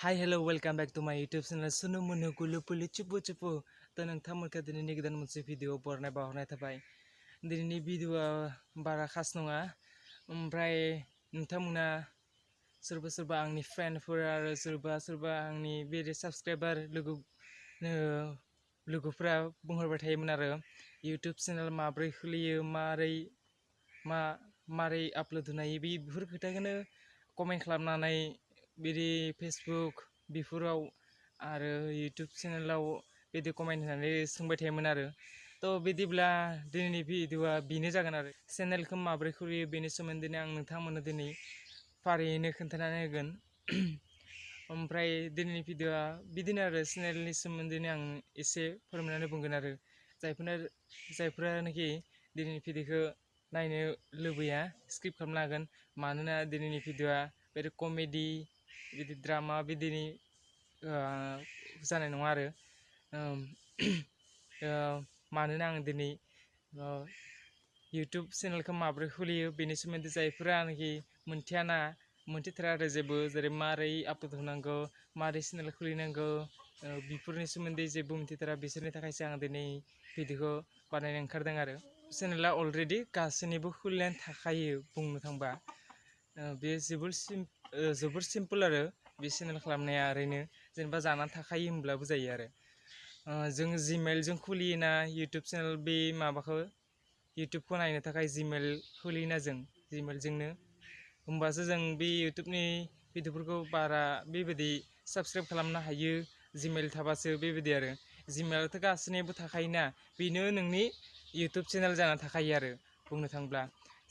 Hi, hello, welcome back to my YouTube channel. Sunu munu gulu pulu cupu cupu. To nोंथांमोनखौ दिनैनि गोदान मोनसे video बरनाय बावहरनाय थाबाय। दिनैनि भिडिअआ बारा खास नङा। ओमफ्राय नोंथांमोना सोरबा सोरबा आंनि फ्रेन्डफोर आरो सोरबा आंनि बेरे साबस्क्राइबार लोगोफोरा बुंहरबाय थायोमोन आरो YouTube चेनेल माब्रै खुलियो मारै आपल'ड होनो हायो बेफोर खोथाखौनो कमेन्ट खालामनानै बिदि फेसबुक बेफोराव आरो YouTube चेनेलाव बिदि कमेन्ट होनानै सोंबाय थायोमोन आरो थ' बिदिब्ला दिनैनि भिडिअआ बेनो जागोन आरो चेनेलखौ माब्रै खुलियो बेनि सोमोन्दै आं नोंथांमोननो दिनै फारियैनो खोन्थानानै होगोन। ओमफ्राय दिनैनि भिडिअआ बिदिनो आरो चेनेलनि सोमोन्दैनो आं एसे फोरमायनानै बुंगोन आरो जायफोरानोखि दिनैनि भिडिअखौ नायनो लुबैया स्किप खालामनो हागोन मानोना दिनैनि भिडिअआ बिदि कमेडि बिदि ड्रामा बिदिनि जानाय नङा आरो मानोना आं दिनै YouTube चेनेलखौ माब्रै खुलियो बेनि सोमोन्दै जायफोरानोखि मोनथिथारा आरो जेबो जेरै मारै आपल'ड होनांगौ मारै चेनेल खुलिनांगौ बेफोरनि सोमोन्दै जेबो मिथिथारा बिसोरनि थाखायसो आं दिनै भिडिअखौ बानायनो ओंखारदों आरो चेनेला अलरेडि गासैनिबो खुलिनानै थाखायो बुंनो थांबा बे जोबोर सिम्पोल आरो बे चेनेल खालामनाया ओरैनो जेनेबा जानानै थाखायो होनब्लाबो जायो आरो जों जिमेलजों खुलियोना YouTube चेनेल बे माबाखौ YouTubeखौ नायनो थाखाय जिमेल खुलियोना जों जिमेलजोंनो होमबासो जों बे YouTubeनि भिडिअफोरखौ बारा बेबायदि साबस्क्राइब खालामनो हायो जिमेल थाबासो बेबायदि आरो जिमेलाथ' गासैनिबो थाखायोना बेनो नोंनि YouTube चेनेल जाना थाखायो आरो बुंनो थांब्ला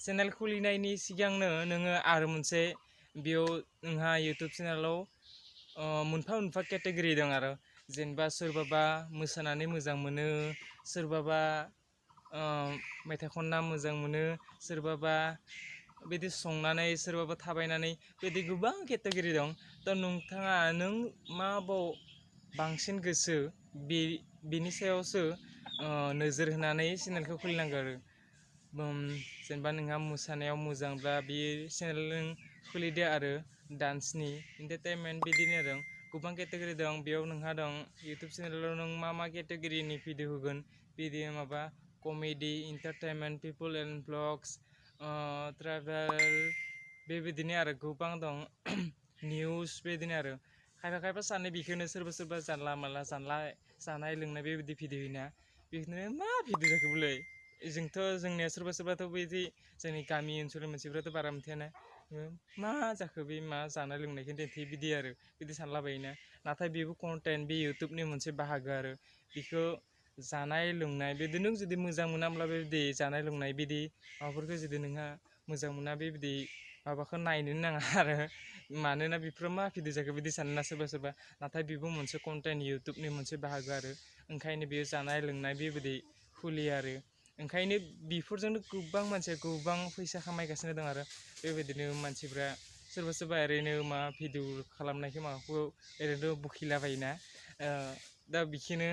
चेनेल खुलिनायनि सिगांनो नोङो आरो मोनसे बेयाव नोंहा YouTube चेनेलाव मोनफा मोनफा केटेगरि दं आरो जेनेबा सोरबाबा मोसानानै मोजां मोनो सोरबाबा मेथाइ खनना मोजां मोनो सोरबाबा बिदि संनानै सोरबाबा थाबायनानै बिदि गोबां केटेगरि दं थ' नोंथाङा नों माबाव बांसिन गोसो बेनि सायावसो नोजोर होनानै चेनेलखौ खुलिनांगौ आरो जेनेबा नोंहा मोसानायाव मोजांब्ला बे चेनेल नों खुलिदो आरो डान्सनि एन्टारटेनमेन्ट बिदिनो आरो गोबां केटेगरि दं बेयाव नोंहा दं YouTube चेनेलाव नों मा केटेगरिनि भिडिअ होगोन बिदि माबा comedy entertainment people and blogs travel बेबायदिनो आरो गोबां दं निउस बेबायदिनो आरो खायफा सानो बेखौनो सोरबा जानला मानला जानाय लोंनाय बेबायदि भिडिअ होयोना बेखौनो मा भिडिअ जाखो बोलै जोंनिया सोरबाथ' बिदि जोंनि गामि ओनसोलनि मानसिफ्राथ' बारा मिथियाना मा जाखो बे मा जानाय लोंनायखौ दिन्थियो बिदि आरो बिदि सानलाबायोना नाथाय बेबो कन्टेन्ट बे YouTubeनि मोनसे बाहागो आरो बेखौ जानाय लोंनाय बिदि नों जुदि मोजां मोनाब्ला बेबायदि जानाय लोंनाय बिदि माबाफोरखौ जुदि नोंहा मोजां मोना बेबायदि माबाखौ नायनो नाङा आरो मानोना बेफोरो मा भिडिअ जाखो बिदि सानोना सोरबा नाथाय बेबो मोनसे कन्टेन्ट YouTubeनि मोनसे बाहागो आरो ओंखायनो बेयो जानाय लोंनाय बेबायदि खुलियो आरो ओंखायनो बेफोरजोंनो गोबां मानसिया गोबां फैसा खामायगासिनो दं आरो बेबायदिनो मानसिफ्रा सोरबा ओरैनो मा भिडिअ खालामनायखौ माबाखौ ओरैनो बखिलाबायोना दा बेखौनो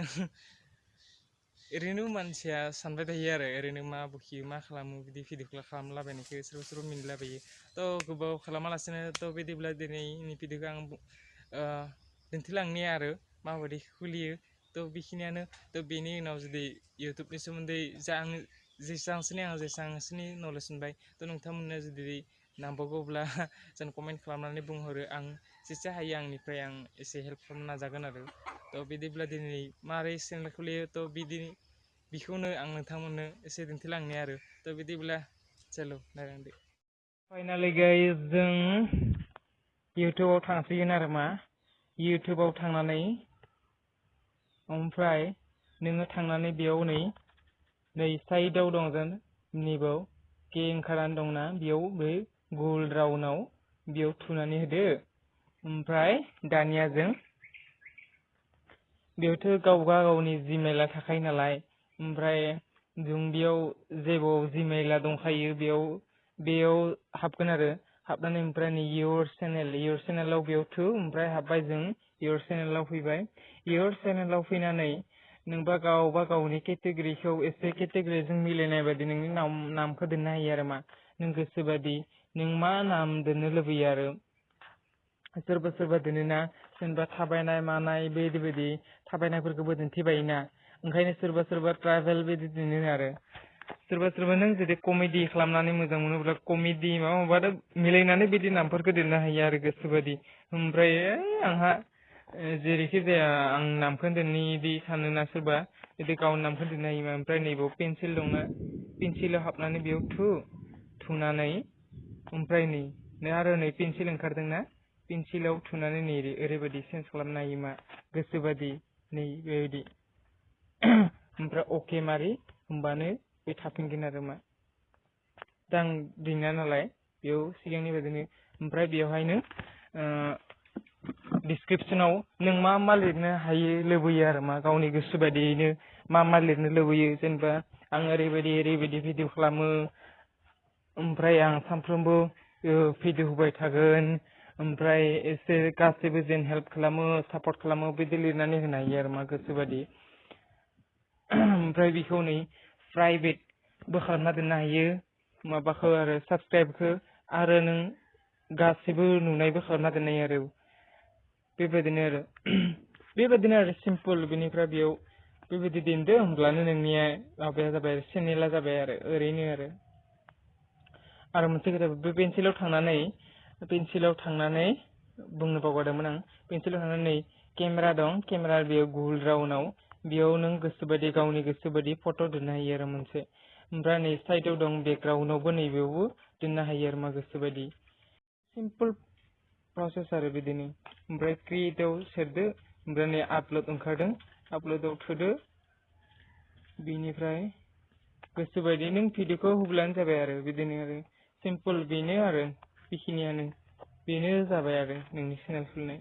ओरैनो मानसिया सानबाय थायो आरो ओरैनो मा बखियो मा खालामो बिदि भिडिअ खालामलाबायनायखौ सोरबा मिनिलाबायो थ' गोबाव खालामालासिनो थ' बिदिब्ला दिनैनि भिडिअखौ आं दिन्थिलांनि आरो माबायदि खुलियो थ' बेखिनियानो थ' बेनि उनाव जुदि YouTubeनि सोमोन्दै जेसांसिनि नलेज मोनबाय थ' नोंथांमोननो जुदि नांबावगौब्ला जों कमेन्ट खालामनानै बुंहरो आं जेसे हायो आंनिफ्राय आं एसे हेल्प खालामनो नाजागोन आरो थ' बिदिब्ला दिनै मारै चेनेल खुलियो थ' बेखौनो आं नोंथांमोननो एसे दिन्थिलांनि आरो थ' बिदिब्ला चलो नायलांदो फाइनालि गाइस जों YouTubeआव थांसिगोन आरो मा YouTubeआव थांनानै ओमफ्राय नोङो थांनानै बेयाव नै साइडआव दं जों नैबाव के ओंखारनानै दंना बेयाव बे गुगोल राउन्डआव बेयाव थुनानै होदो ओमफ्राय दानिया जों बेयावथ' गावनि जिमेला थाखायो नालाय ओमफ्राय जों बेयाव जेबाव जिमेला दंखायो बेयाव हाबगोन आरो हाबनानै ओमफ्राय नै इयर चेनेलाव बेयाव थु ओमफ्राय हाबबाय जों इयर चेनेलाव फैबाय इयर चेनेलाव फैनानै नोंबा गावनि केटेगरिखौ एसे केटेगरिजों मिलायनाय बायदि नोंनि नामखौ दोननो हायो आरो मा नों गोसो बायदि नों मा नाम दोननो लुबैयो आरो सोरबा दोनोना जेनेबा थाबायनाय मानाय बायदि थाबायनायफोरखौबो दिन्थिबायोना ओंखायनो सोरबा ट्राभेल बिदि दिनो आरो सोरबा नों जुदि कमेडि खालामनानै मोजां मोनोब्ला कमेडि माबा मिलायनानै बिदि नामफोरखौ दोननो हायो आरो गोसोबादि ओमफ्राय आंहा जेरैखि जाया आं नामखौ दोननि इदि सानोना सोरबा बिदि गावनि नामखौ दोननो हायो ओमफ्राय नैबाव पेन्सिल दंना पेन्सिलाव हाबनानै बेयाव थुनानै ओमफ्राय नै आरो नै पेन्सिल ओंखारदोंना पेन्सिलाव थुनानै नै ओरैबायदि चेन्ज खालामनो हायो मा गोसोबादि नै बेबायदि ओमफ्राय अके मारि होमबानो बे थाफिनगोन आरो मा दा आं दिना नालाय बेयाव सिगांनि बायदिनो ओमफ्राय बेवहायनो डिसक्रिपसनाव नों मा लिरनो हायो लुबैयो आरो मा गावनि गोसो बायदियैनो मा लिरनो लुबैयो जेनेबा आं ओरैबायदि भिडिअ खालामो ओमफ्राय आं सानफ्रोमबो भिडिअ होबाय थागोन ओमफ्राय एसे गासैबो जेन हेल्प खालामो सापर्ट खालामो बिदि लिरनानै होनो हायो आरो मा गोसोबादि ओमफ्राय बेखौ नै प्राइभेटबो खालामना दोननो हायो माबाखौ आरो साबसक्राइबखौ आरो नों गासैबो नुनायबो खालामना दोननो हायो आरो बेबायदिनो आरो सिम्पल बेनिफ्राय बेयाव बेबायदि दोनदो होमब्लानो नोंनिया माबाया जाबाय चेनेला जाबाय आरो ओरैनो आरो मोनसे खोथा बे पेन्सिलाव थांनानै बुंनो बावगारदोंमोन आं पेन्सिलाव थांनानै केमेरा दं केमेरा बेयाव गुगोल राउन्डआव बेयाव नों गोसोबायदि गावनि गोसोबायदि फट' दोननो हायो आरो मोनसे ओमफ्राय नै साइडआव दं बेकग्राउन्डआवबो नैबेयावबो दोननो हायो आरो मा गोसोबायदि सिम्पल प्रसेस आरो बिदिनो ओमफ्राय क्रिएटआव सेरदो ओमफ्राय नै आपल'ड ओंखारदों आपल'डआव थुदो बिनिफ्राय गोसोबायदि नों भिडिअखौ होब्लानो जाबाय आरो बिदिनो आरो सिम्पल बेनो आरो बेखिनियानो बेनो जाबाय आरो नोंनि चेनेल खुलिनाय